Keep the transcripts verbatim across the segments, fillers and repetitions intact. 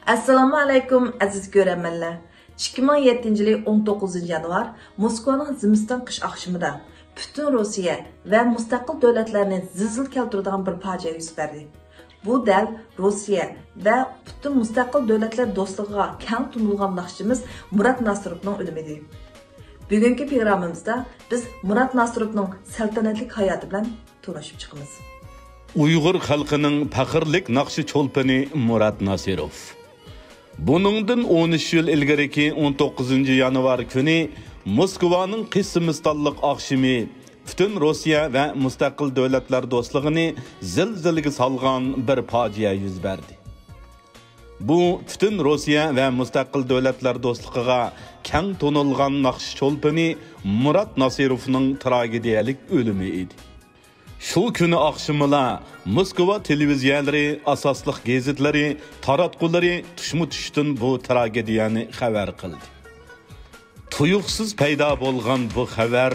ئەسسالامۇ ئەلەيكۇم، ئەزىز كۆرەرمەنلەر. ئىككى مىڭ يەتتىنچى يىلى ئون توققۇزىنچى يانۋار موسكۋانىڭ زىمىستان قىش ئاخشىمىدا پۈتۈن روسىيە ۋە مۇستەقىل دۆلەتلەرنى زىلزىلە كەلتۈرىدىغان بىر پاجىئە يۈز بەردى. بۇ دەل روسىيە ۋە پۈتۈن مۇستەقىل دۆلەتلەر دوستلۇقىغا كەڭ تونۇلغان ناخشىچىمىز مۇرات ناسىروفنىڭ ئۆلۈمىدى. بۈگۈنكى پروگراممىمىزدا بىز مۇرات ناسىروفنىڭ سەلتەنەتلىك ھاياتى بىلەن تونۇشۇپ چىقىمىز. ئۇيغۇر خەلقىنىڭ پەخىرلىك ناخشا چولپىنى مۇرات ناسىروف. بۇنىڭدىن ئون ئۈچ يىل ئىلگىرىكى ئون توققۇزىنچى يانۋار كۈنى موسكۋانىڭ قىش زىمىستانلىق ئاخشىمى پۈتۈن روسىيە ۋە مۇستەقىل دۆلەتلەر دوستلۇقىنى زىلزىلىگە سالغان بىر پاجىئە يۈز بەردى. بۇ پۈتۈن روسىيە ۋە مۇستەقىل دۆلەتلەر دوستلۇقىغا كەڭ تونۇلغان ناخشا چولپىنى مۇرات ناسىروفنىڭ تراگېدىيەلىك ئۆلۈمى ئىدى. شۇ كۈنى ئاخشىمىلا موسكۋا تېلېۋىزىيەلىرى، ئاساسلىق گېزىتلىرى، تاراتقۇلىرى تۇشمۇ تۇشتىن بۇ تراگېدىيەنى خەۋەر قىلدى. تۇيۇقسىز پەيدا بولغان بۇ خەۋەر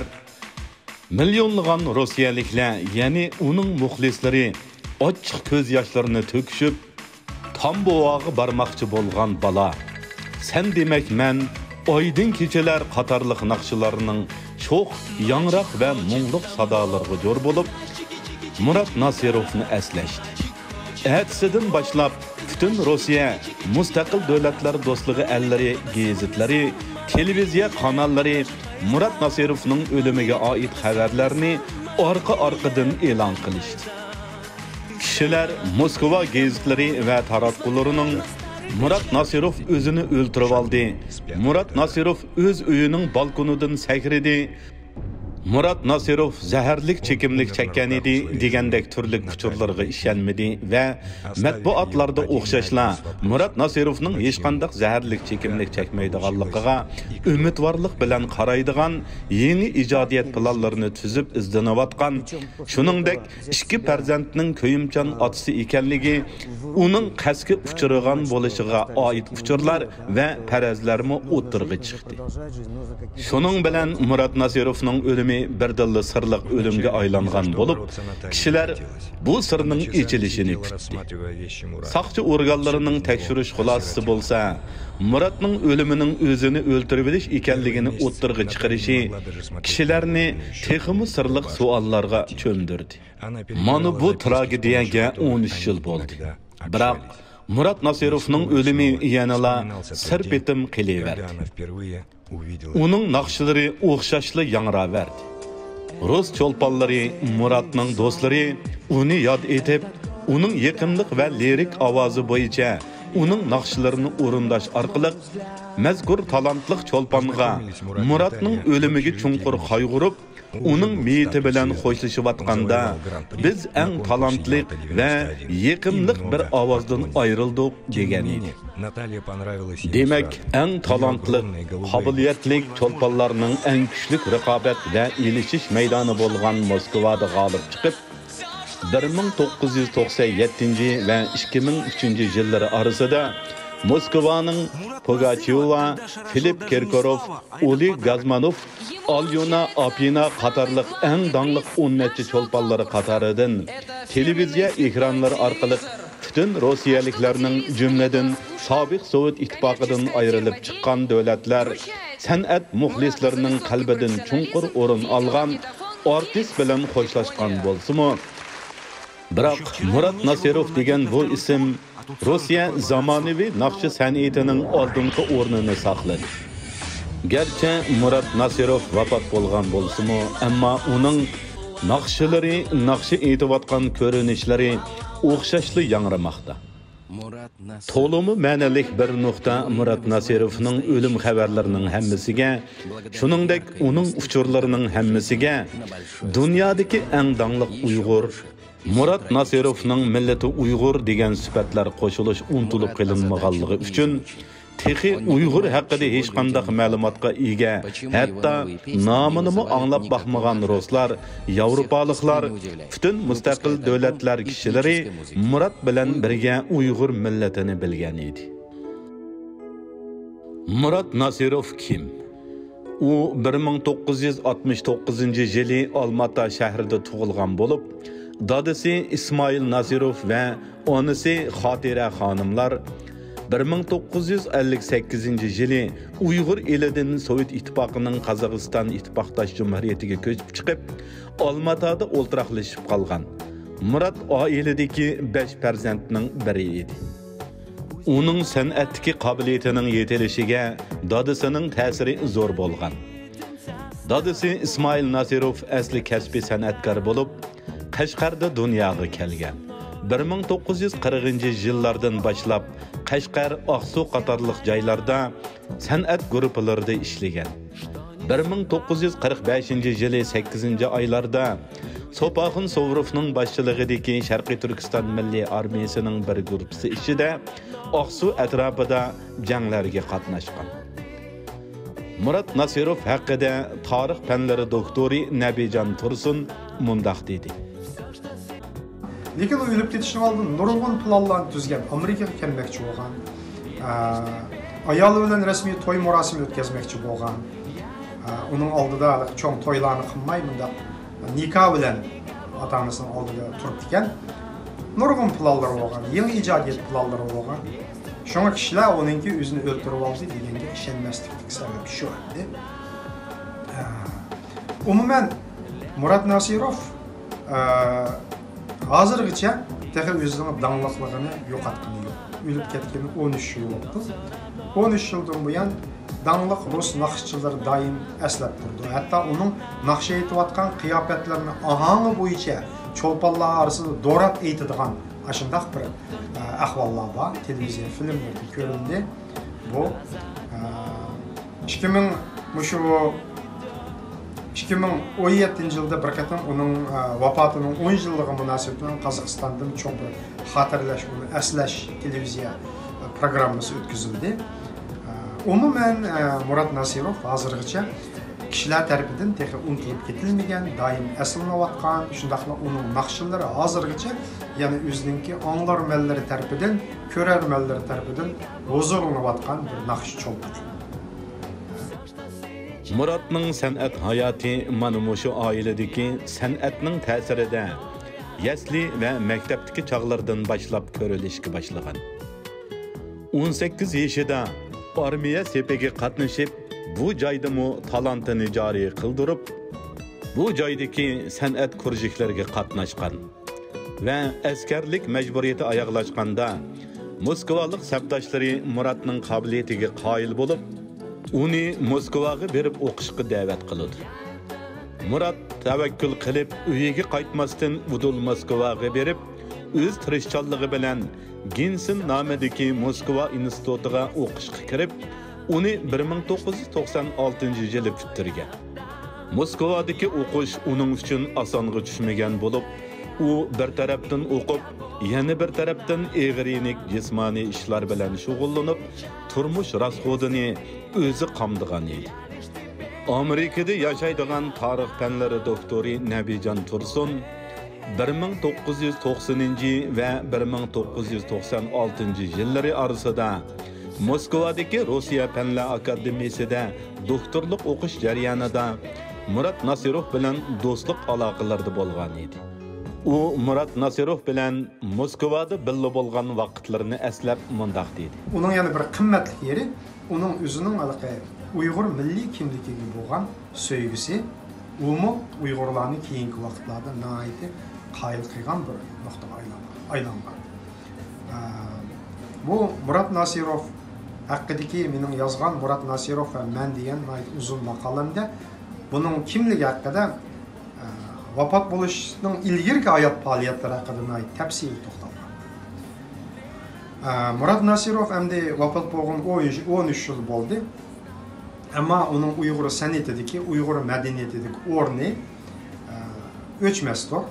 مىليونلىغان روسىيەلىكلەر، يەنى ئۇنىڭ مۇخلىسلىرى ئاچچىق كۆز ياشلىرىنى تۆكۈشۈپ، تامبوۋاغا بارماقچى بولغان بالا، سەن دېمەك مەن، ئايدىڭ كېچىلەر قاتارلىق ناخشىلارنىڭ شوخ، ياڭراق ۋە مۇڭلۇق سادالىرىغا جور بولۇپ، مۇرات ناسىروفنى ئەسلەشتى. ئەتىسىدىن باشلاپ پۈتۈن روسىيە مۇستەقىل دۆلەتلەر دوستلۇقى ئەللىرى گېزىتلىرى، تېلېۋىزىيە قاناللىرى مۇرات ناسىروفنىڭ ئۆلۈمىگە ئائىت خەۋەرلەرنى ئارقا-ئارقىدىن ئېلان قىلىشتى. كىشىلەر موسكۋا گېزىتلىرى ۋە تاراتقۇلىرىنىڭ «مۇرات ناسىروف ئۆزىنى ئۆلتۈرۈۋالدى، مۇرات ناسىروف ئۆز ئۆيىنىڭ بالكونىدىن سەكرىدى، مۇرات ناسىروف زەھەرلىك چېكىملىك چەككەنىدى» دېگەندەك تۈرلۈك ئۇچۇرلارغا ئىشەنمىدى ۋە مەتبۇئاتلاردا ئوخشاشلا مۇرات ناسىروفنىڭ ھېچقانداق زەھەرلىك چېكىملىك چەكمەيدىغانلىقىغا ئۈمىدۋارلىق بىلەن قارايدىغان يېڭى ئىجادىيەت پىلانلىرىنى تۈزۈپ ئىزدىنىۋاتقان، شۇنىڭدەك ئىككى پەرزەنتنىڭ كۆيۈمچان ئاتىسى ئىكەنلىكى، ئۇنىڭ قەستكە ئۇچرىغان بولۇشىغا ئائىت ئۇچۇرلار ۋە پەرەزلەرمۇ ئوتتۇرىغا چىقتى. شۇنىڭ بىلەن مۇرات ناسىروفنىڭ ئۆلۈمى بىردىنلا سىرلىق ئۆلۈمگە ئايلانغان بولۇپ، كىشىلەر بۇ سىرنىڭ ئېچىلىشىنى كۈتتى. ساقچى ئورگانلىرىنىڭ تەكشۈرۈش خۇلاسىسى بولسا، مۇراتنىڭ ئۆلۈمىنىڭ ئۆزىنى ئۆلتۈرۈۋېلىش ئىكەنلىكىنى ئوتتۇرىغا چىقىرىشى كىشىلەرنى تېخىمۇ سىرلىق سوئاللارغا چۆمدۈردى. مانا بۇ تراگېدىيەگە ئون ئۈچ يىل بولدى. بىراق مۇرات ناسىروفنىڭ ئۆلۈمى يەنىلا سىر پېتىم قېلىۋەردى. ئۇنىڭ ناخشىلىرى ئوخشاشلا ياڭراۋەردى. رۇس چولپانلىرى، مۇراتنىڭ دوستلىرى ئۇنى ياد ئېتىپ، ئۇنىڭ يېقىملىق ۋە لىرىك ئاۋازى بويىچە ئۇنىڭ ناخشىلىرىنى ئورۇنداش ئارقىلىق، مەزكۇر تالانتلىق چولپانغا مۇراتنىڭ ئۆلۈمىگە چوڭقۇر قايغۇرۇپ، ئۇنىڭ مېيىتى بىلەن خوشلىشىۋاتقاندا، «بىز ئەڭ تالانتلىق ۋە يېقىملىق بىر ئاۋازدىن ئايرىلدۇق» دېگەن ئىدى. دېمەك، ئەڭ تالانتلىق، قابىلىيەتلىك چولپانلارنىڭ ئەڭ كۈچلۈك رىقابەت ۋە ئېلىشىش مەيدانى بولغان موسكۋادا غالىب چىقىپ، بىر مىڭ توققۇز يۈز توقسەن يەتتىنچى ۋە ئىككى مىڭ ئۈچىنچى يىللىرى ئارىسىدا موسكۋانىڭ پۇگاچېۋا، فىلىپ كىركوروف، ئۇلى گازمانوف، ئاليۇنا ئاپىنا قاتارلىق ئەڭ داڭلىق ئون نەچچە چولپانلىرى قاتارىدىن تېلېۋىزىيە ئېكرانلىرى ئارقىلىق پۈتۈن روسىيەلىكلەرنىڭ، جۈملىدىن سابىق سوۋېت ئىتتىپاقىدىن ئايرىلىپ چىققان دۆلەتلەر سەنئەت مۇخلىسلىرىنىڭ قەلبىدىن چوڭقۇر ئورۇن ئالغان ئارتىس بىلەن خوشلاشقان بولسىمۇ، بىراق مۇرات ناسىروف دېگەن بۇ ئىسىم روسىيە زامانىۋى ناخشا سەنئىتىنىڭ ئالدىنقى ئورنىنى ساقلىدى. گەرچە مۇرات ناسىروف ۋاپات بولغان بولسىمۇ، ئەمما ئۇنىڭ ناخشىلىرى ناخشا ئېيتىۋاتقان كۆرۈنۈشلىرى ئوخشاشلا ياڭرىماقتا. تولىمۇ مەنىلىك بىر نۇقتا، مۇرات ناسىروفنىڭ ئۆلۈم خەۋەرلىرىنىڭ ھەممىسىگە، شۇنىڭدەك ئۇنىڭ ئۇچۇرلىرىنىڭ ھەممىسىگە «دۇنيادىكى ئەڭ داڭلىق ئۇيغۇر، مۇرات ناسىروفنىڭ مىللىتى ئۇيغۇر» دېگەن سۈپەتلەر قوشۇلۇش ئۇنتۇلۇپ قېلىنمىغانلىقى ئۈچۈن، تېخى ئۇيغۇر ھەققىدە ھېچقانداق مەلۇماتقا ئىگە، ھەتتا نامىنىمۇ ئاڭلاپ باقمىغان رۇسلار، ياۋروپالىقلار، پۈتۈن مۇستەقىل دۆلەتلەر كىشىلىرى مۇرات بىلەن بىرگە ئۇيغۇر مىللىتىنى بىلگەن ئىدى. مۇرات ناسىروف كىم؟ ئۇ بىر مىڭ توققۇز يۈز ئاتمىش توققۇزىنچى يىلى ئالماتا شەھىرىدە تۇغۇلغان بولۇپ، دادىسى ئىسمائىل ناسىروف ۋە ئانىسى خاتىرە خانىملار بىر مىڭ توققۇز يۈز ئەللىك سەككىزىنچى يىلى ئۇيغۇر ئېلىدىن سوۋېت ئىتتىپاقىنىڭ قازاقىستان ئىتتىپاقداش جۇمھۇرىيىتىگە كۆچۈپ چىقىپ، ئالماتادا ئولتۇراقلىشىپ قالغان. مۇرات ئائىلىدىكى بەش پەرزەنتنىڭ بىرى ئىدى. ئۇنىڭ سەنئەتتىكى قابىلىيىتىنىڭ يېتىلىشىگە دادىسىنىڭ تەسىرى زور بولغان. دادىسى ئىسمائىل ناسىروف ئەسلى كەسپى سەنئەتكار بولۇپ، قەشقەردە دۇنياغا كەلگەن. بىر مىڭ توققۇز يۈز قىرىقىنچى يىللاردىن باشلاپ قەشقەر، ئاقسۇ قاتارلىق جايلاردا سەنئەت گۇرۇپپىلىرىدا ئىشلىگەن. بىر مىڭ توققۇز يۈز قىرىق بەشىنچى يىلى سەككىزىنچى ئايلاردا سوپاخۇن سوۋۇروفنىڭ باشچىلىقىدىكى شەرقىي تۈركىستان مىللىي ئارمىيىسىنىڭ بىر گۇرۇپپىسى ئىچىدە ئاقسۇ ئەتراپىدا جەڭلەرگە قاتناشقان. مۇرات ناسىروف ھەققىدە تارىخ پەنلىرى دوكتورى نەبىجان تۇرسۇن مۇنداق دېدى. لېكىن ئۇ ئۆلۈپ كېتىشنىڭ ئالدىدا نۇرغۇن پىلانلارنى تۈزگەن، ئامېرىكىغا كەلمەكچى بولغان، ئايالى بىلەن رەسمىي توي مۇراسىمى ئۆتكۈزمەكچى بولغان، ئۇنىڭ ئالدىدا چوڭ تويلارنى قىلماي، مۇنداق نىكاھ بىلەن ئاتا ئانىسىنىڭ ئالدىدا تۇرۇپتىكەن. نۇرغۇن پىلانلىرى بولغان، يېڭى ئىجادىيەت پىلانلىرى بولغان. شۇڭا كىشىلەر ئۇنىڭكى ئۆزىنى ئۆلتۈرۈۋالدى دېگەنگە ئىشەنمەسلىكتىكى سەۋەب شۇ ئەمدى. ئومۇمەن، مۇرات ناسىروف ھازىرغىچە تېخى ئۆزىنىڭ داڭلىقلىقىنى يوقاتقىنى يوق. ئۆلۈپ كەتكىنى ئون ئۈچ يىل بوپتۇ. ئون ئۈچ يىلدىن بۇيان داڭلىق رۇس ناخشىچىلىرى دائىم ئەسلەپ تۇرىدۇ. ھەتتا ئۇنىڭ ناخشا ئېيتىۋاتقان قىياپەتلىرىنى ئاھاڭى بويىچە چولپانلار ئارىسىدا دوراپ ئېيتىدىغان ئاشۇنداق بىر ئەھۋاللار بار. تېلېۋىزىيە فىلىملىرىدە كۆرۈندى. بۇ ئىككى مىڭ، مۇشۇ ئىككى مىڭ ئون يەتتىنچى يىلدا بىر قېتىم ئۇنىڭ ۋاپاتىنىڭ ئون يىللىقى مۇناسىۋىتى بىلەن قازاقىستاندىن چوڭ بىر خاتىرىلەش، ئۇنى ئەسلەش تېلېۋىزىيە پروگراممىسى ئۆتكۈزۈلدى. ئومۇمەن، مۇرات ناسىروف ھازىرغىچە كىشىلەر تەرىپىدىن تېخى ئۇنتۇلۇپ كېتىلمىگەن، دائىم ئەسلىنىۋاتقان، شۇنداقلا ئۇنىڭ ناخشىلىرى ھازىرغىچە يەنە ئۆزىنىڭكى ئاڭلارمەنلىرى تەرىپىدىن، كۆرەرمەنلىرى تەرىپىدىن ھۇزۇرلىنىۋاتقان بىر ناخشا چولپىنى. مۇراتنىڭ سەنئەت ھاياتى مانا مۇشۇ ئائىلىدىكى سەنئەتنىڭ تەسىرىدە يەسلى ۋە مەكتەپتىكى چاغلىرىدىن باشلاپ كۆرۈلۈشكە باشلىغان. ئون سەككىز يېشىدا ئارمىيە سېپىگە قاتنىشىپ، بۇ جايدىمۇ تالانتىنى جارى قىلدۇرۇپ، بۇ جايدىكى سەنئەت كۇرژۇكلىرىگە قاتناشقان ۋە ئەسكەرلىك مەجبۇرىيىتى ئاياغلاشقاندا، موسكۋالىق سەپداشلىرى مۇراتنىڭ قابىلىيىتىگە قايىل بولۇپ، ئۇنى موسكۋاغا بېرىپ ئوقۇشقا دەۋەت قىلىدۇ. مۇرات تەۋەككۈل قىلىپ، ئۆيىگە قايتماستىن، ئۇدۇل موسكۋاغا بېرىپ، ئۆز تىرىشچانلىقى بىلەن گىنسىن نامىدىكى موسكۋا ئىنستىتۇتىغا ئوقۇشقا كىرىپ، ئۇنى بىر مىڭ توققۇز يۈز توقسان ئالتىنچى يىلى پۈتتۈرگەن. موسكۋادىكى ئوقۇش ئۇنىڭ ئۈچۈن ئاسانغا چۈشمىگەن بولۇپ، ئۇ بىر تەرەپتىن ئوقۇپ، يەنە بىر تەرەپتىن ئېغىر يېنىك جىسمانىي ئىشلار بىلەن شۇغۇللىنىپ، تۇرمۇش راسخودىنى ئۆزى قامدىغان ئىدى. ئامېرىكىدا ياشايدىغان تارىخ پەنلىرى دوكتورى نەبىجان تۇرسۇن بىر مىڭ توققۇز يۈز توقسىنىنچى ۋە بىر مىڭ توققۇز يۈز توقسان ئالتىنچى يىللىرى ئارىسىدا موسكۋادىكى روسىيە پەنلەر ئاكادېمىيىسىدە دوكتورلۇق ئوقۇش جەريانىدا مۇرات ناسىروف بىلەن دوستلۇق ئالاقىلىرىدا بولغان ئىدى. ئۇ مۇرات ناسىروف بىلەن موسكۋادا بىللە بولغان ۋاقىتلىرىنى ئەسلەپ مۇنداق دېدى. ئۇنىڭ يەنە بىر قىممەتلىك يېرى، ئۇنىڭ ئۆزىنىڭ ھېلىقى ئۇيغۇر مىللىي كىملىكىگە بولغان سۆيگۈسى، ئۇمۇ ئۇيغۇرلارنى كېيىنكى ۋاقىتلاردا ناھايىتى قايىل قىلغان بىر نۇقتىغا ئايلانغان. ئايلانغان. ئە، بۇ مۇرات ناسىروف ھەققىدىكى مېنىڭ يازغان مۇرات ناسىروف ۋە مەن دېگەن ناھايىتى ئۇزۇن ماقالەمدە بۇنىڭ كىملىكى ھەققىدە، ئە، ۋاپات بولۇشنىڭ ئىلگىرىكى ھايات پائالىيەتلىرى ھەققىدە ناھايىتى تەپسىلىي توختالغان. ئە، مۇرات ناسىروف ئەمدى ۋاپات بولغىنى ئون ئۈچ يىل بولدى. ئەمما ئۇنىڭ ئۇيغۇر سەنئىتىدىكى، ئۇيغۇر مەدەنىيىتىدىكى ئورنى، ئە، ئۆچمەستۇر.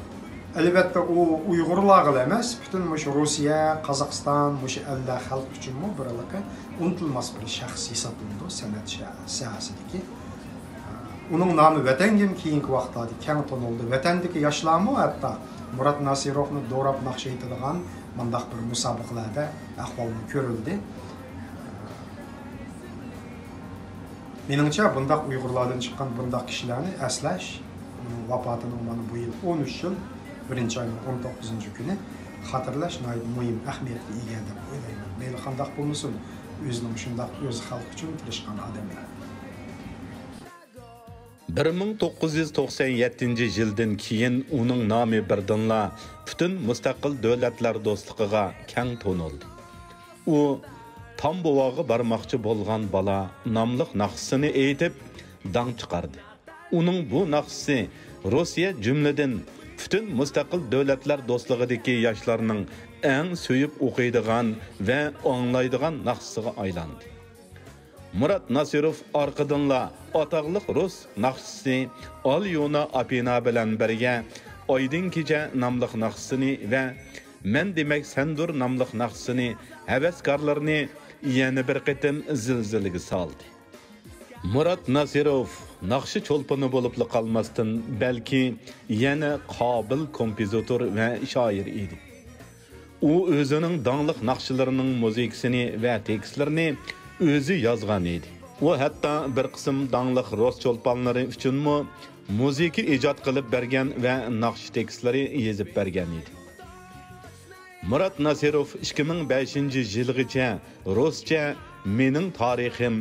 ئەلۋەتتە، ئۇ ئۇيغۇرلارغىلا ئەمەس، پۈتۈن مۇشۇ روسىيە، قازاقىستان، مۇشۇ ئەللەر خەلق ئۈچۈنمۇ بىر ھېلىقى ئۇنتۇلماس بىر شەخس ھېسابلىنىدۇ سەنئەت شە-، ساھەسىدىكى. ئۇنىڭ نامى ۋەتەنگىمۇ كېيىنكى ۋاقىتلاردا كەڭ تونۇلدى. ۋەتەندىكى ياشلارمۇ ھەتتا مۇرات ناسىروفنى دوراپ ناخشا ئېيتىدىغان مۇنداق بىر مۇسابىقىلەردە ئەھۋالمۇ كۆرۈلدى. مېنىڭچە، بۇنداق ئۇيغۇرلاردىن چىققان بۇنداق كىشىلەرنى ئەسلەش، ئۇنىڭ ۋاپاتىنىڭ مانا بۇ يىل ئون ئۈچ يىل، بىرىنچى ئاينىڭ ئون توققۇزىنچى كۈنى خاتىرىلەش ناھايىتى مۇھىم ئەھمىيەتكە ئىگە دەپ ئويلايمەن. مەيلى قانداق بولمىسۇن، ئۆزىنىڭ شۇنداق ئۆز خەلقى ئۈچۈن تىرىشقان ئادەملەر. بىر مىڭ توققۇز يۈز توقسان يەتتىنچى يىلدىن كېيىن ئۇنىڭ نامى بىردىنلا پۈتۈن مۇستەقىل دۆلەتلەر دوستلۇقىغا كەڭ تونۇلدى. ئۇ تامبوۋاغا بارماقچى بولغان بالا ناملىق ناخشىسىنى ئېيتىپ، داڭ چىقاردى. ئۇنىڭ بۇ ناخشىسى روسىيە، جۈملىدىن پۈتۈن مۇستەقىل دۆلەتلەر دوستلۇقىدىكى ياشلارنىڭ ئەڭ سۆيۈپ ئوقۇيدىغان ۋە ئاڭلايدىغان ناخشىسىغا ئايلاندى. مۇرات ناسىروف ئارقىدىنلا ئاتاقلىق رۇس ناخشىسى ئاليونا ئاپىنا بىلەن بىرگە ئايدىڭ كېچە ناملىق ناخشىسىنى ۋە مەن دېمەك سەندۇر ناملىق ناخشىسىنى ھەۋەسكارلىرىنى يەنە بىر قېتىم زىلزىلىگە سالدى. مۇرات ناسىروف ناخشا چولپىنى بولۇپلا قالماستىن، بەلكى يەنە قابىل كومپوزىتور ۋە شائىر ئىدى. ئۇ ئۆزىنىڭ داڭلىق ناخشىلىرىنىڭ مۇزىكىسىنى ۋە تېكىستلىرىنى ئۆزى يازغان ئىدى. ئۇ ھەتتا بىر قىسىم داڭلىق رۇس چولپانلىرى ئۈچۈنمۇ مۇزىكا ئىجاد قىلىپ بەرگەن ۋە ناخشا تېكىستلىرى يېزىپ بەرگەن ئىدى. مۇرات ناسىروف ئىككى مىڭ بەشىنچى يىلغىچە رۇسچە مېنىڭ تارىخىم،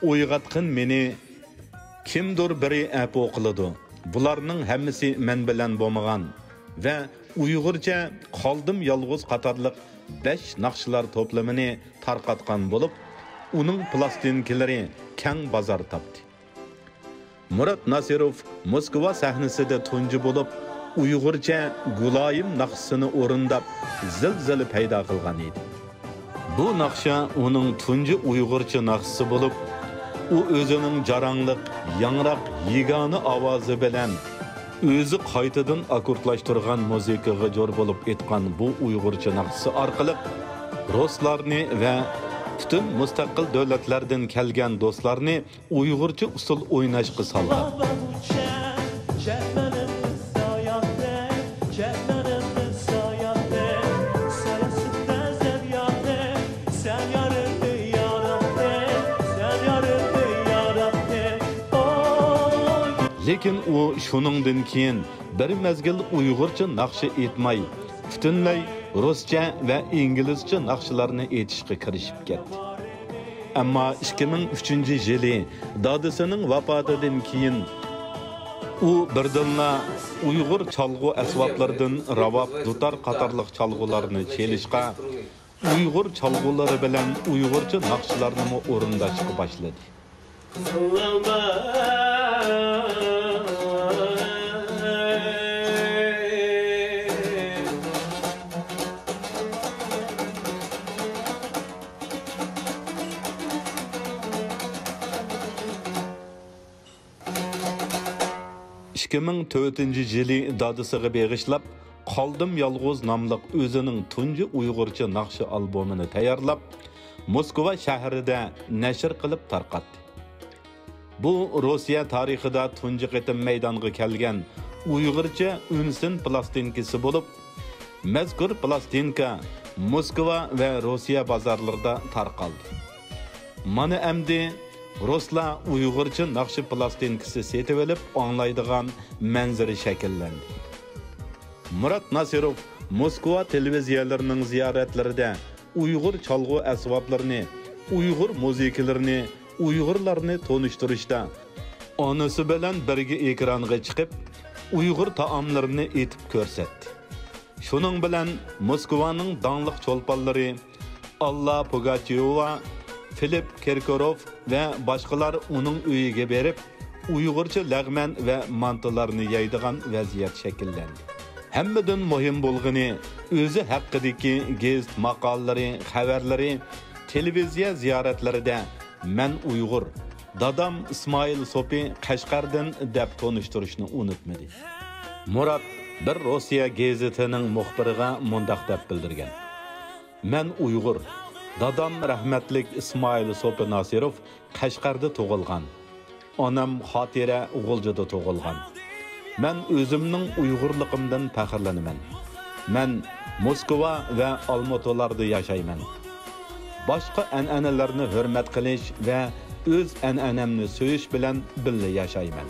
ئويغاتقىن مېنى، كىمدۇر بىرى ئەپۇ قىلىدۇ، بۇلارنىڭ ھەممىسى مەن بىلەن بولمىغان ۋە ئۇيغۇرچە قالدىم يالغۇز قاتارلىق بەش ناخشىلار توپلىمىنى تارقاتقان بولۇپ، ئۇنىڭ پىلاستىنكىلىرى كەڭ بازار تاپتى. مۇرات ناسىروف موسكۋا سەھنىسىدە تۇنجى بولۇپ، ئۇيغۇرچە گۇلايىم ناخشىسىنى ئورۇنداپ، زىلزىلە پەيدا قىلغان ئىدى. بۇ ناخشا ئۇنىڭ تۇنجى ئۇيغۇرچە ناخشىسى بولۇپ، ئۇ ئۆزىنىڭ جاراڭلىق، ياڭراق، يېگانە ئاۋازى بىلەن ئۆزى قايتىدىن ئاككوردلاشتۇرغان مۇزىكىغا جور بولۇپ ئېيتقان بۇ ئۇيغۇرچە ناخشىسى ئارقىلىق رۇسلارنى ۋە پۈتۈن مۇستەقىل دۆلەتلەردىن كەلگەن دوستلارنى ئۇيغۇرچە ئۇسسۇل ئويناشقا سالغان. لېكىن ئۇ شۇنىڭدىن كېيىن بىر مەزگىل ئۇيغۇرچە ناخشا ئېيتماي، پۈتۈنلەي رۇسچە ۋە ئىنگلىزچە ناخشىلارنى ئېيتىشقا كىرىشىپ كەتتى. ئەمما ئىككى مىڭ ئۈچىنچى يىلى دادىسىنىڭ ۋاپاتىدىن كېيىن، ئۇ بىردىنلا ئۇيغۇر چالغۇ ئەسۋابلىرىدىن راۋاب، دۇتار قاتارلىق چالغۇلارنى چېلىشقا، ئۇيغۇر چالغۇلىرى بىلەن ئۇيغۇرچە ناخشىلارنىمۇ ئورۇنداشقا باشلىدى. ئىككى مىڭ تۆتىنچى يىلى دادىسىغا بېغىشلاپ، قالدىم يالغۇز ناملىق ئۆزىنىڭ تۇنجى ئۇيغۇرچە ناخشا ئالبومىنى تەييارلاپ، موسكۋا شەھىرىدە نەشر قىلىپ تارقاتتى. بۇ روسىيە تارىخىدا تۇنجى قېتىم مەيدانغا كەلگەن ئۇيغۇرچە ئۈنسىن پىلاستىنكىسى بولۇپ، مەزكۇر پىلاستىنكا موسكۋا ۋە روسىيە بازارلىرىدا تارقالدى. مانا ئەمدى رۇسلار ئۇيغۇرچە ناخشا پىلاستىنكىسى سېتىۋېلىپ ئاڭلايدىغان مەنزىرە شەكىللەندى. مۇرات ناسىروف موسكۋا تېلېۋىزىيەلىرىنىڭ زىيارەتلىرىدە ئۇيغۇر چالغۇ ئەسۋابلىرىنى، ئۇيغۇر مۇزىكىلىرىنى، ئۇيغۇرلارنى تونۇشتۇرۇشتا ئانىسى بىلەن بىرگە ئېكرانغا چىقىپ، ئۇيغۇر تائاملىرىنى ئېتىپ كۆرسەتتى. شۇنىڭ بىلەن موسكۋانىڭ داڭلىق چولپانلىرى ئاللا پۇگاچېۋا، فىلىپ كىركوروف ۋە باشقىلار ئۇنىڭ ئۆيىگە بېرىپ، ئۇيغۇرچە لەغمەن ۋە مانتىلارنى يەيدىغان ۋەزىيەت شەكىللەندى. ھەممىدىن مۇھىم بولغىنى، ئۆزى ھەققىدىكى گېزىت ماقالىلىرى، خەۋەرلىرى، تېلېۋىزىيە زىيارەتلىرىدە مەن ئۇيغۇر، دادام ئىسمائىل سوپى قەشقەردىن دەپ تونۇشتۇرۇشنى ئۇنتۇمىدى. مۇرات بىر روسىيە گېزىتىنىڭ مۇخبىرىغا مۇنداق دەپ بىلدۈرگەن: مەن ئۇيغۇر، دادام رەھمەتلىك ئىسمائىل سوپى ناسىروف قەشقەردە تۇغۇلغان. ئانام خاتىرە غۇلجىدا تۇغۇلغان. مەن ئۆزۈمنىڭ ئۇيغۇرلۇقۇمدىن پەخىرلىنىمەن. مەن موسكۋا ۋە ئالمۇتىلاردا ياشايمەن. باشقا ئەنئەنىلەرنى ھۆرمەت قىلىش ۋە ئۆز ئەنئەنەمنى سۆيۈش بىلەن بىللە ياشايمەن.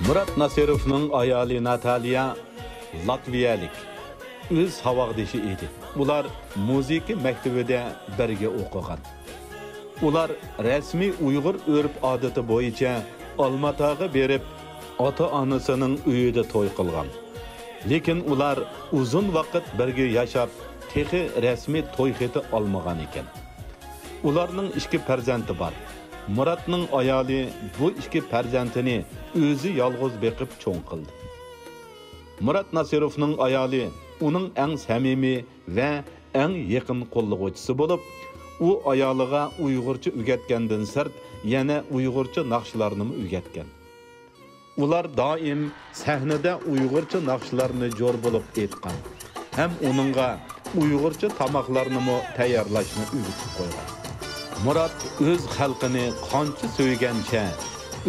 مۇرات ناسىروفنىڭ ئايالى ناتالىيا لاتۋىيەلىك، ئۆز ساۋاقدىشى ئىدى. ئۇلار مۇزىكا مەكتىۋىدە بىرگە ئوقۇغان. ئۇلار رەسمىي ئۇيغۇر ئۆرپ-ئادىتى بويىچە ئالماتاغا بېرىپ، ئاتا-ئانىسىنىڭ ئۆيىدە توي قىلغان. لېكىن ئۇلار ئۇزۇن ۋاقىت بىرگە ياشاپ، تېخى رەسمىي توي خېتى ئالمىغان ئىكەن. ئۇلارنىڭ ئىككى پەرزەنتى بار. مۇراتنىڭ ئايالى بۇ ئىككى پەرزەنتىنى ئۆزى يالغۇز بېقىپ چوڭ قىلدى. مۇرات ناسىروفنىڭ ئايالى ئۇنىڭ ئەڭ سەمىمىي ۋە ئەڭ يېقىن قوللىغۇچىسى بولۇپ، ئۇ ئايالىغا ئۇيغۇرچە ئۆگەتكەندىن سىرت، يەنە ئۇيغۇرچە ناخشىلارنىمۇ ئۆگەتكەن. ئۇلار دائىم سەھنىدە ئۇيغۇرچە ناخشىلارنى جور بولۇپ ئېيتقان ھەم ئۇنىڭغا ئۇيغۇرچە تاماقلارنىمۇ تەييارلاشنى ئۆگىتىپ قويغان. مۇرات ئۆز خەلقىنى قانچە سۆيگەنچە،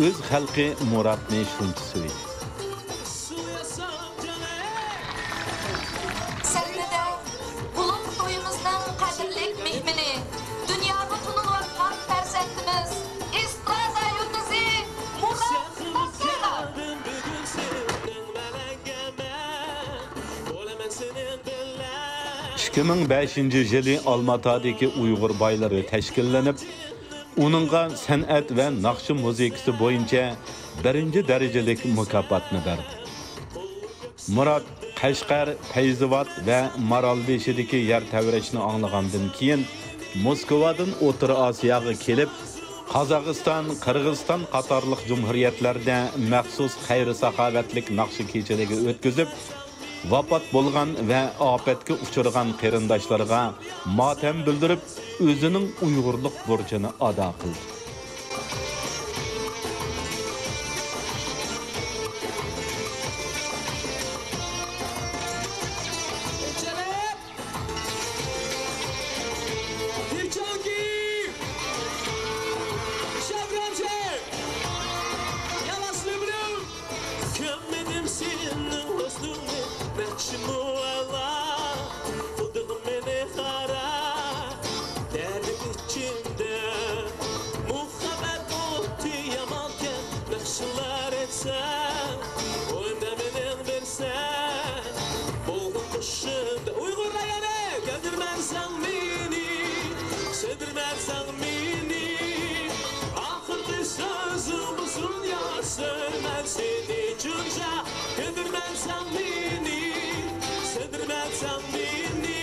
ئۆز خەلقى مۇراتنى شۇنچە سۆيدى. سەھنىدە ئۇلۇغ تويىمىزنىڭ قەدىرلىك مېھمىنى، دۇنياغا تونۇلۇۋاتقان پەرزەنتىمىز، ئېسترادا يۇلتۇزى مۇرات ناسىروف. ئىككى مىڭ بەشىنچى يىلى ئالماتادىكى ئۇيغۇر بايلىرى تەشكىللىنىپ، ئۇنىڭغا سەنئەت ۋە ناخشا مۇزىكىسى بويىچە بىرىنچى دەرىجىلىك مۇكاپاتنى بەردى. مۇرات قەشقەر، پەيزىۋات ۋە مارالبېشىدىكى يەر تەۋرەشنى ئاڭلىغاندىن كېيىن، موسكۋادىن ئوتتۇرا ئاسىياغا كېلىپ، قازاقىستان، قىرغىزىستان قاتارلىق جۇمھۇرىيەتلەردە مەخسۇس خەير-ساخاۋەتلىك ناخشا كېچىلىكى ئۆتكۈزۈپ، ۋاپات بولغان ۋە ئاپەتكە ئۇچرىغان قېرىنداشلىرىغا ماتەم بىلدۈرۈپ، ئۆزىنىڭ ئۇيغۇرلۇق بۇرچىنى ئادا قىلدى. كۆرمىدىم سېنىڭ ھۆسنۈڭنى نەچچە مۇئەللا، قىلدىڭ مېنى خاراب دەردىم ئىچىمدە. مۇھەببەت ئوتى يامانكەن، ناخشىلار ئېيتسا، ئويۇندا مېنىڭ بىرسەن بولغىن قېشىمدا. ئۇيغۇر رايونى، كۆندۈرمەسەڭ مېنى، سۆيدۈرمەسەڭ مېنى. ئاخىرقى سۆزۈڭ بولسۇن يار، سۆيىمەن سېنى شۇنچە. كۆندۈرمەسەڭ مېنى، سۆيدۈرمەسەڭ مېنى.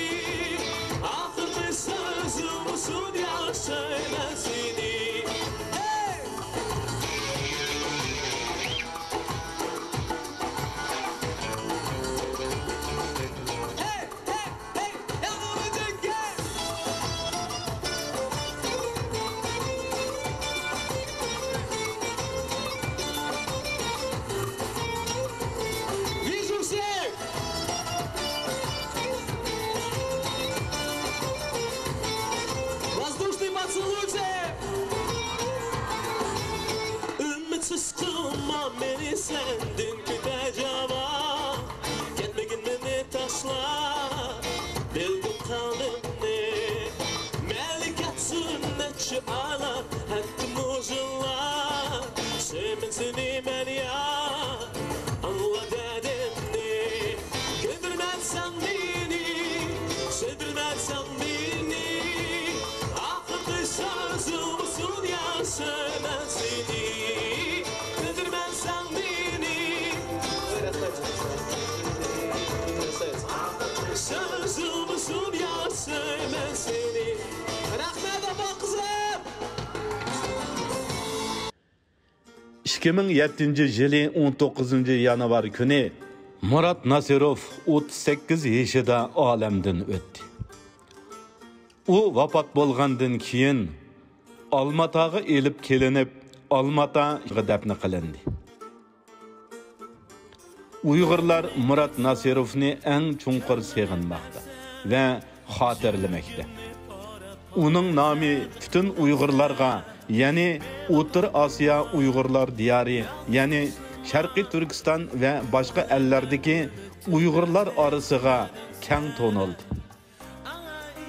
ئاخىرقى سۆزۈڭ بولسۇن يار، سۆيىمەن سېنى. ھەي! ھەي! Воздушный поцелуйте! ئۈمىدسىز قىلما مېنى سەندىن كۆتەر جاۋاب. كەتمىگىن مېنى تاشلاپ، بىلدىم قەلبىمنى. مەيلى كەتسۇن نەچچە ئايلار، ھەتتىمۇ يىللار. سۆيىمەن سېنى مەن يار، ئاڭلا دەردىمنى. كۆندۈرمەسەڭ مېنى، سۆيدۈرمەسەڭ مېنى. ئاخىرقى سۆزۈڭ بولسۇن يار، سۆيىمەن سېنى. كۆندۈرمەسەڭ مېنى. سۆزۈڭ بولسۇن يار، سۆيىمەن سېنى. رەھمەت، ئاپا، قىزلار! ئىككى مىڭ يەتتىنچى يىلى ئون توققۇزىنچى يانۋار كۈنى مۇرات ناسىروف ئوتتۇز سەككىز يېشىدا ئالەمدىن ئۆتتى. ئۇ ۋاپات بولغاندىن كېيىن، ئالماتاغا ئېلىپ كېلىنىپ، ئالماتاغا دەپنە قىلىندى. ئۇيغۇرلار مۇرات ناسىروفنى ئەڭ چوڭقۇر سېغىنماقتا ۋە خاتىرىلىمەكتە. ئۇنىڭ نامى پۈتۈن ئۇيغۇرلارغا، يەنى ئوتتۇرا ئاسىيا ئۇيغۇرلار دىيارى، يەنى شەرقىي تۈركىستان ۋە باشقا ئەللەردىكى ئۇيغۇرلار ئارىسىغا كەڭ تونۇلدى.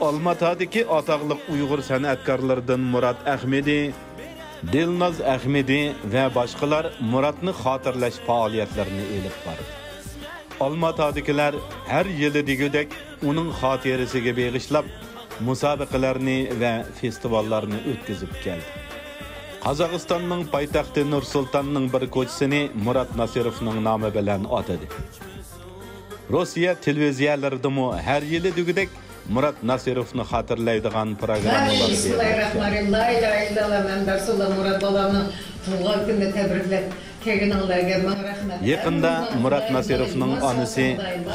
ئالماتادىكى ئاتاقلىق ئۇيغۇر سەنئەتكارلىرىدىن مۇرات ئەخمىدى دىلناز ئەخمىدى ۋە باشقىلار مۇراتنى خاتىرىلەش پائالىيەتلىرىنى ئېلىپ باردى. ئالماتادىكىلەر ھەر يىلى دېگۈدەك ئۇنىڭ خاتىرىسىگە بېغىشلاپ مۇسابىقىلەرنى ۋە فېستىۋاللارنى ئۆتكۈزۈپ كەلدى. قازاقىستاننىڭ پايتەختى نۇر سۇلتاننىڭ بىر كوچىسىنى مۇرات ناسىروفنىڭ نامى بىلەن ئاتىدى. روسىيە تېلېۋىزىيەلىرىدىمۇ ھەر يىلى دېگۈدەك مۇرات ناسىروفنى خاتىرىلەيدىغان پروگراممىلار بېرىلىدىكەن. بىسمىللاھىررەھمانىررەھىم. لا ئىلاھە ئىللاللاھ مۇھەممەد رەسۇلۇللاھ. مۇرات بالامنىڭ تۇغۇلغان كۈنىنى تەبرىكلەپ كەلگىنىڭلارغا مىڭ رەھمەت. يېقىندا مۇرات ناسىروفنىڭ ئانىسى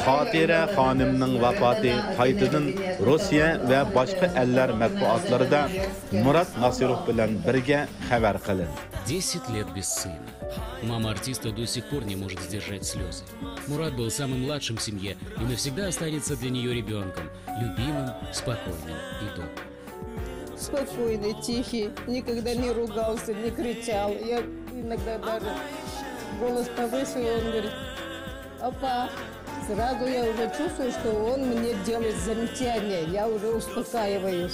خاتىرە خانىمنىڭ ۋاپاتى قايتىدىن روسىيە ۋە باشقا ئەللەر مەتبۇئاتلىرىدا مۇرات ناسىروف بىلەن بىرگە خەۋەر قىلىندى. Десять лет без сына. Мама артиста до сих пор не может сдержать слезы. Мурат был самым младшим в семье и навсегда останется для нее ребенком, любимым, спокойным и добрым. Спокойный, тихий, никогда не ругался, не кричал. Я иногда даже голос повысила, он говорит: «Апа». Сразу я уже чувствую, что он мне делает замечание, я уже успокаиваюсь.